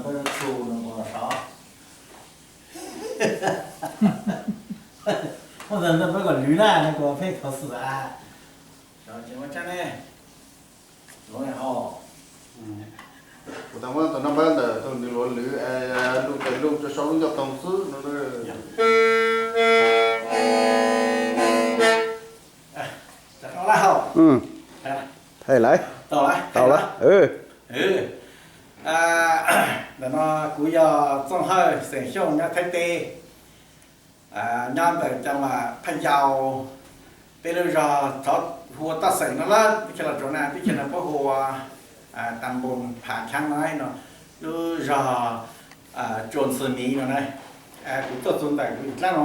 Txus no ua sov. Muaj ntawd peb kom lwv na, no kom peb thov xwm a. Sov ces ua tsaug ne. Luv hau. Kuv tau muab tus naj npawb ntawm tus nws luv lwv, luj tes luj rau saum lub ncauj toog xwb no. Thaij lawm. Tau lawm. Ntawm no kuv yog Txooj Hawj xeem Xyooj nyob Thaib teb, nyob ntawm cov mas Phaj Yau, peb lub zog thov hu ua Toj Xeem no lawm, teb chaws Los Tsuas na, teb chaws no puab hu ua Tam Npoos Phav Khaab no, lub zog Tsuas Ntxwg Miv no na. Kuv tuaj txug ntawm kuv dlaab no,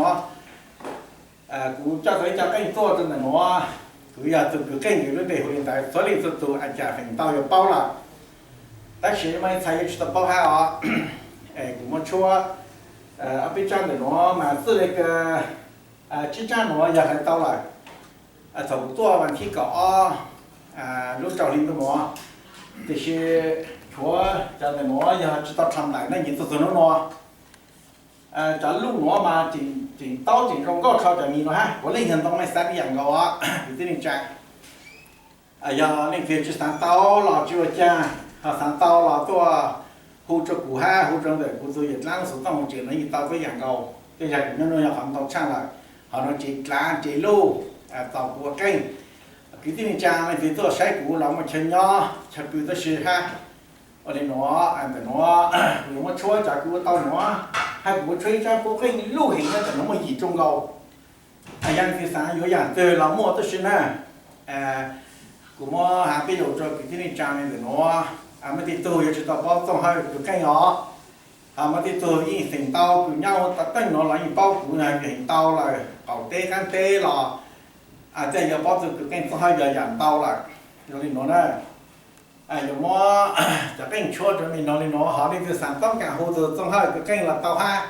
kuv coj tau ib co qeej tuaj rau ntawm nuav. Kuv yog tug kws qeej, kuv lub npe hu li ntawd, txhua leej txhua tug a cas feem ntau yuav paub lawm, tab sis muaj ib txhia yuav tsis tau paub hab os. Kuv muab tshuab ob peb tsaab ntawm nuav mas txwj li kws tsib tsaab nuav yog hlawv tau lawm thaum kuv tuaj vas thib kaum ob lub rau hli ntuj nuav, tiam sis tshuav cov ntawm nuav yog tsis tau rha nplaim na, nyias tuaj txug nub nua. Cov luj nuav mas tseem taub tseem zoo nkauj rau cov nyuas nuav hab, puav leej yog ntoo mej xav ib yam nkaus os kwv tij neej tsaa. Yog leej twg tsis xaav tau los tsis ua caag, ho xaav tau los tuaj hu rua kuv hab hu rua ntawm kuv tug yawm dlaab lub xov tooj, tseem nuav yeej tau ib yam nkaus. Tej zag kuv nyob nuav yog qhov ntau tshaj lawm, ho nuav tsev dlaab tsev luj tau kuv ua qeej. Kwv tij neej tsaa leej twg tuaj saib kuv los muaj chaw nyob chaw pw tuab si hab. Ua li nuav, ntawm nuav kuv yuav muab tshuab cov kuv ua tau nuav, hab kuv yuav tshuab ib tsaab qub qeej luj heev nyob ntawm nuav muaj yim tsoo nkaus. Yog leej twg xaav yuav yam twg los muaj tuab si na. Kuv muab has peb lug rua kwv tij neej tsaa ntawm nuav, muaj tej tug yuav tsis tau paub Txooj Hawj tus qeej os. Ho muaj tej tug yeej xeem ntau kws nyob huv tom qeej nuav los yeej paub kuv yog heev ntau lawm, qaum teb qaab teb los tej yuav paub txug kws qeej Txooj Hawj yog yam ntau lawm. Zoo li nuav na, yuav muab cov qeej tshuab rua mej noog li nuav, ho leej twg xaav toob kaam hu tug Txooj Hawj kws qeej los tau hab.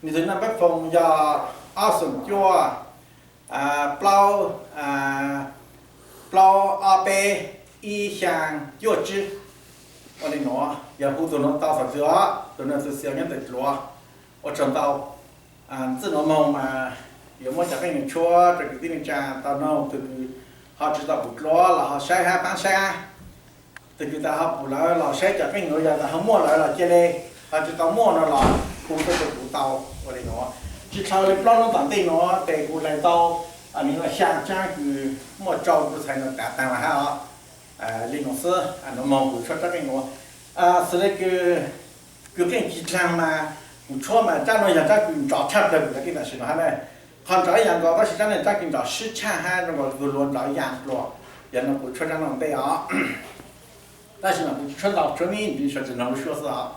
Nws tug naj npawb foos yog ob xoom cuaj, plaub, plaub ob peb, ib xyaa cuaj tsib. Ua li nuav, yog hu tug nuav tau txhua txhua, tug nuav txhua txhua nyob ntawm dluav. Ua tsaug ntau. Txij nuav moog mas yuav muab cov qeej nuav tshuab rua kwv tij neej tsaa tau noog, tug kws ho tsis tau pum dluav los ho saib hab paab saib hab. Tug kws tas ho pum lawm los saib cov qeej nuav, yog tas ho muaj lawm los cia li, ho tsis tau muaj no los hu tuaj rua kuv tau. Ua li nuav, tsis dlhau li plaub hnub tom ntej nuav tes kuv hlais tau nws xyaa tsaab kws muaj tsau tug txhais nuav tav taag los hab os. Li nuav xwb, nuav moog kuv tshuab tsob qeej nuav. Xws li kws qeej ci dlaag mas kuv tshuab mas tsob nuav yog tsob kws nrov tshaj plawg kuv tau kev tam sim no hab na. Qhov nrov ib yam nkaus tab sis tsob nuav tsob kws nrov sib tshaj hab zoo nkaus tug luav nrov ya dlua. Yog no kuv tshuab tsob nuav ntej os. Tab sis mas kuv tsis tshuab ntau, tshuab me ntsis sawv tsees noog lub suab xwb os.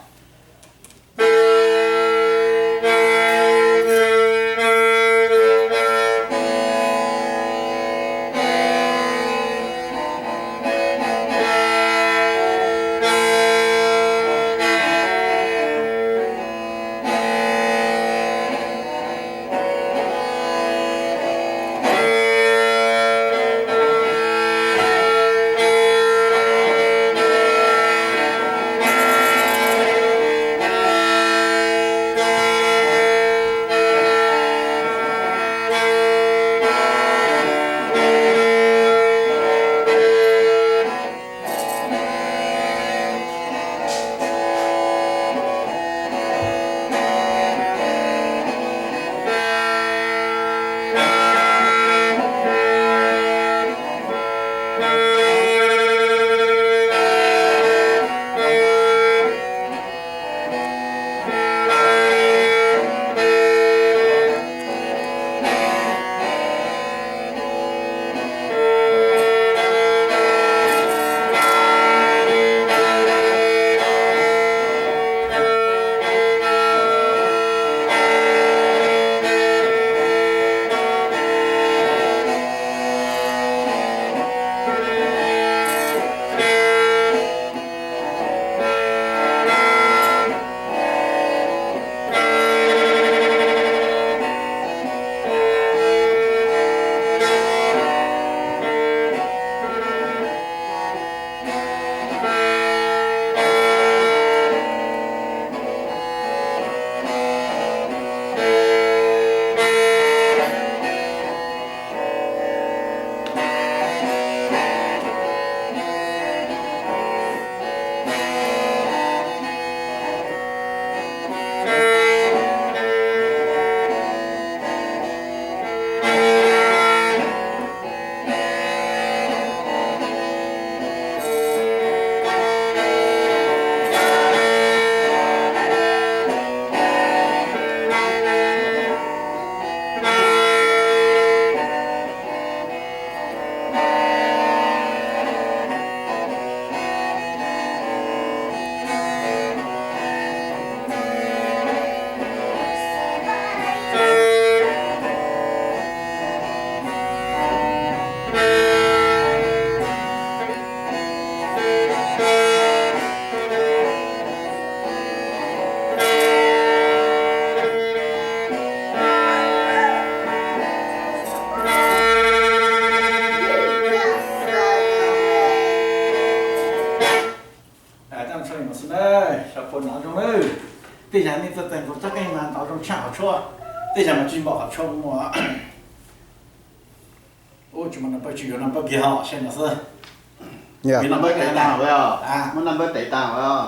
Puas hnov zoo lawm? Tej zaum nej tuaj txais nkaus txoj qeej mas hnov zoo tshaj qhov tshuab, tej zaum mas tsis npaum qhov tshuab muaj. Ub, tsis muaj naj pawg, tsis yuav naj pawg kiag hos, saib no xwb. Naj pawg tev tag os, muab naj pawg tev tag os.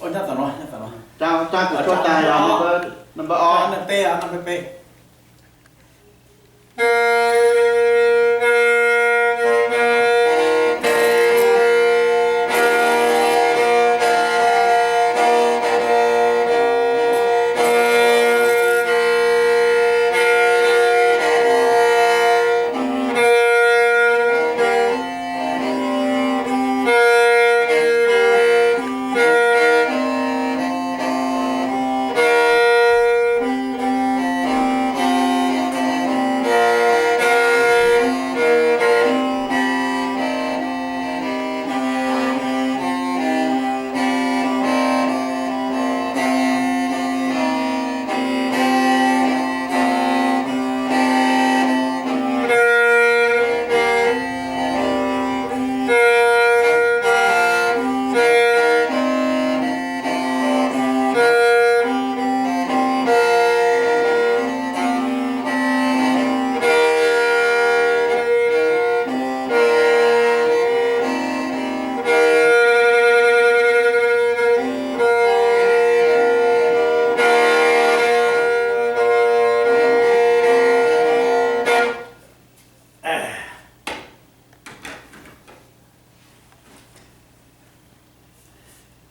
Nyob tom no, nyob tom no. Tsa tus tshuab tag yog naj pawg ob, naj pawg peb.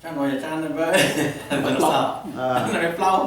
Tsab no yog tsab plaub. Tsab no plaub lawm.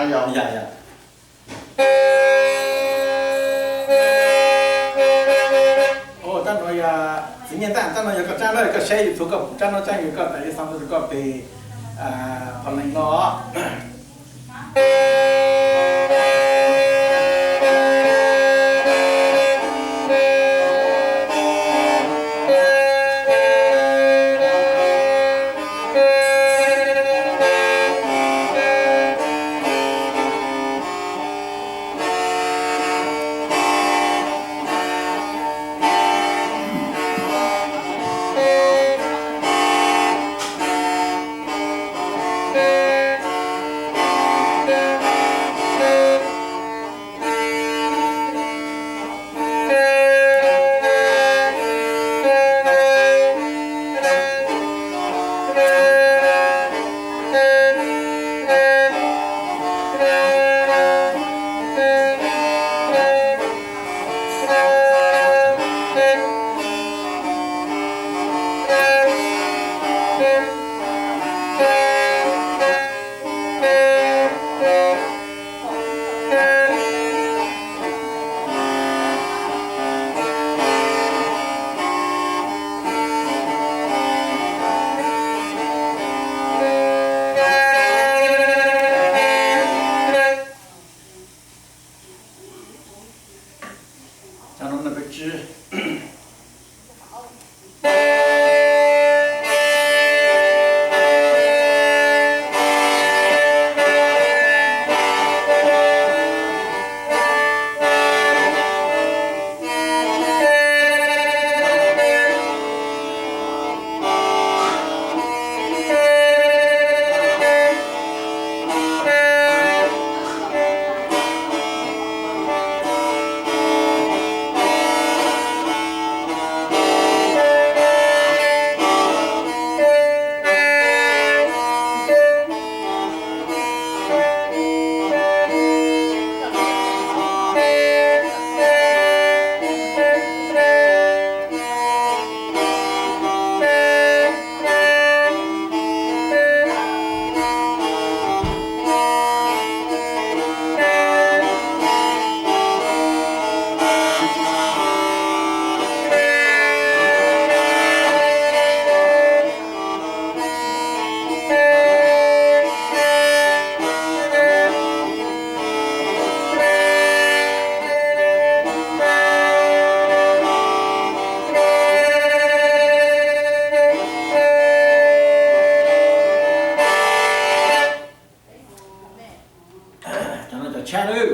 Yog, yog. Tsab no yog txiv Nyiaj Ntaj, tsab no yog koj tsab na, koj saib YouTube koj pum tsab no, tsab yog koj tas li xav rau koj pem qhov leej no. Cov no cov tshab lawm.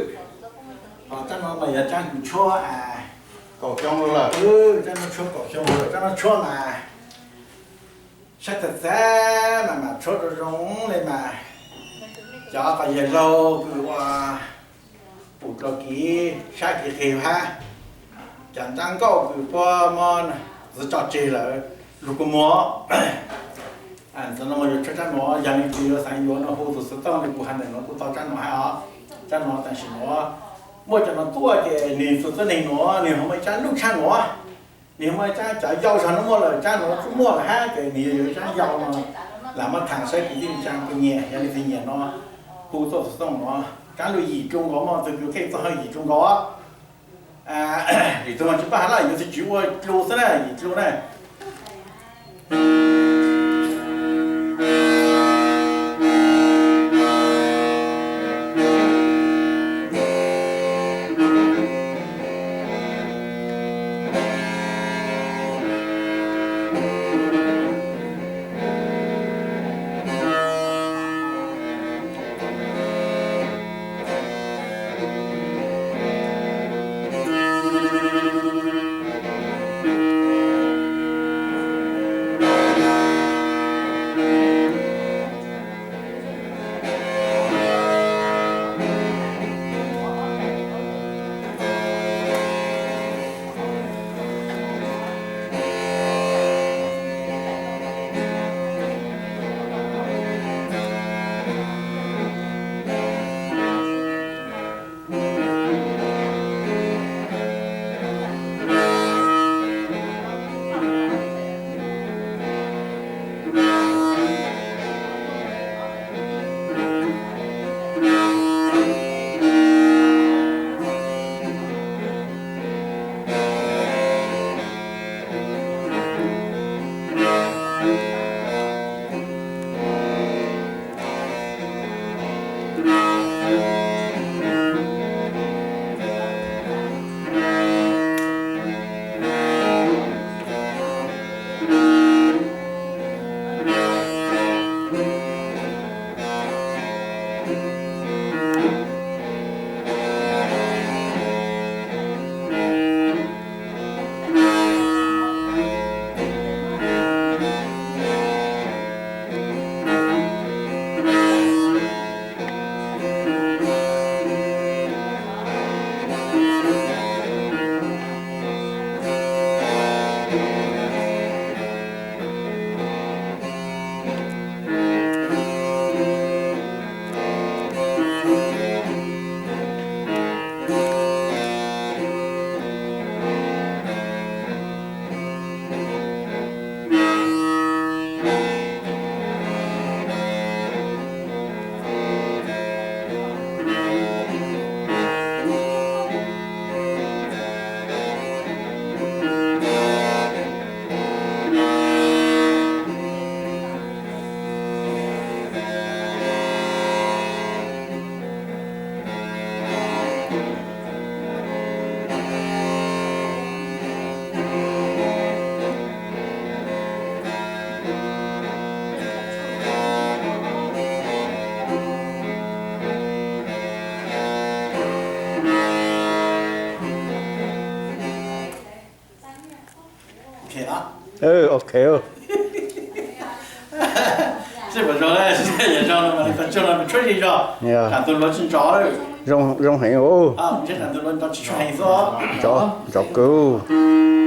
Ho tsab no mas yog tsab kws tshuab kaum xyoo lawm, tsab no tshuab kaum xyoo lawm, tsab no tshuab mas sab tag txag mas mam tshuab rau zoo li mas. Cov qos yawg laug kws ua pum dlau kiv sab kiv qig hab, cov nrab nkauj kws puab muab txwv tso tseg lawm, lug kua muag. Ntawm no mas yuav tshuab tsab nuav, yog leej twg yuav xaav yuav no hu tug xov tooj li kuv has ntawm nuav kuj tau tsab nuav hab os. Tsab nuav tam sim nuav muaj cov nuav tuaj ces nwg txug tuab neeg nuav nwg ho muaj ib tsab lub tshab nuav, nwg ho muaj ib tsab cov yau zog nuav muaj lawm, tsab nuav kuj muaj lawm hab ces nwg yuav yuav tsab yau no. Lam muab thaam saib kwv tij neej tsaa puas nyiam, yog leej twg nyiam no hu tuaj txug xov tooj nuav, tsab lub yim dlu nkaus, muaj tug kws kheej txog yim dlu nkaus. Yim dlu tsi paub has lawm, yuav txiv tsis ua dlu xwb na, yim dlu na. Ok, ok. Sib pom zoo, yog zoo no mas li qhov tsua no nws tshuab zis zog, tsam tus hluas tsis ntsos. Zoo heev, tsam tus hluas ntsos tsis tshuab heev xwb. Ntsos kawg.